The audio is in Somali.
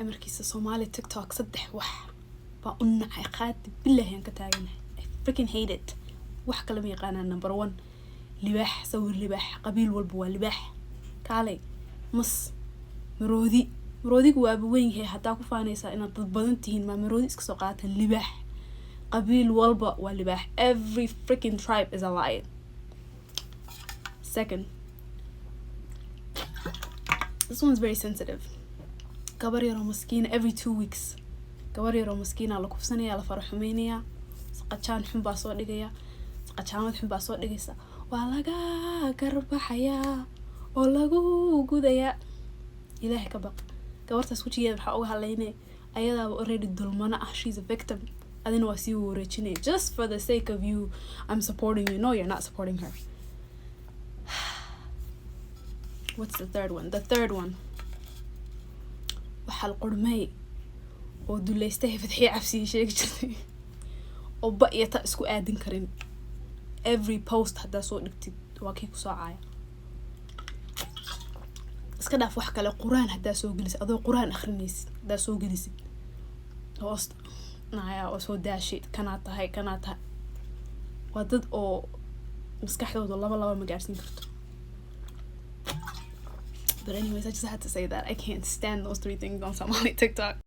Amarkiisa, Soomaali TikTok saddex wax baa u nacay, qaadi bilahi aan ka taaganahay. I freaking hate it. Wax kale ma yaqaanaan. Number one, libaax, sawir libaax. Qabiil walba waa libaax. Kaalay, mas, maroodi. Maroodigu waaba weyn yahay. Haddaa ku faanaysaa inaad dad badan tihiin, maa maroodi iska soo qaatan? Libaax, qabiil walba waa libaax. Every freaking tribe is a lion. Second, this one's very sensitive. Gabar yaroo maskiina, every 2 weeks gabar yaroo maskiina la kufsanaya, la fara xumeynaya, saqajaan xun baa soo dhigaya, saqajaamad xun baa soo dhigaysa, waa laga garbaxayaa oo lagu gudayaa. Ilaahay ka baq. Gabartaas wejigeeda maxaa uga hadlaynay? Ayadaaba already dulmano ah. She's a victim. Adina waa sii wareejinaya just for the sake of you, "I'm supporting you." No, you're not supporting her. What's the third one? The third one, waxaa la qurmay oo duleystay Fadxiye Cabsiyi sheegi jirtay oo ba iyo ta isku aadin karin. Every post haddaa soo dhigtid, waa kii kusoo caaya. Iska dhaaf wax kale, Qur-aan haddaa soo gelisid, adoo Qur-aan akrinaysid haddaa soo gelisid, hoosta naya oo soo daashid, kanaa tahay, kanaa tahay. Waa dad oo maskaxdooda laba laba ma gaarsiin karto. But anyways, I just had to say that I can't stand those three things on Somali TikTok.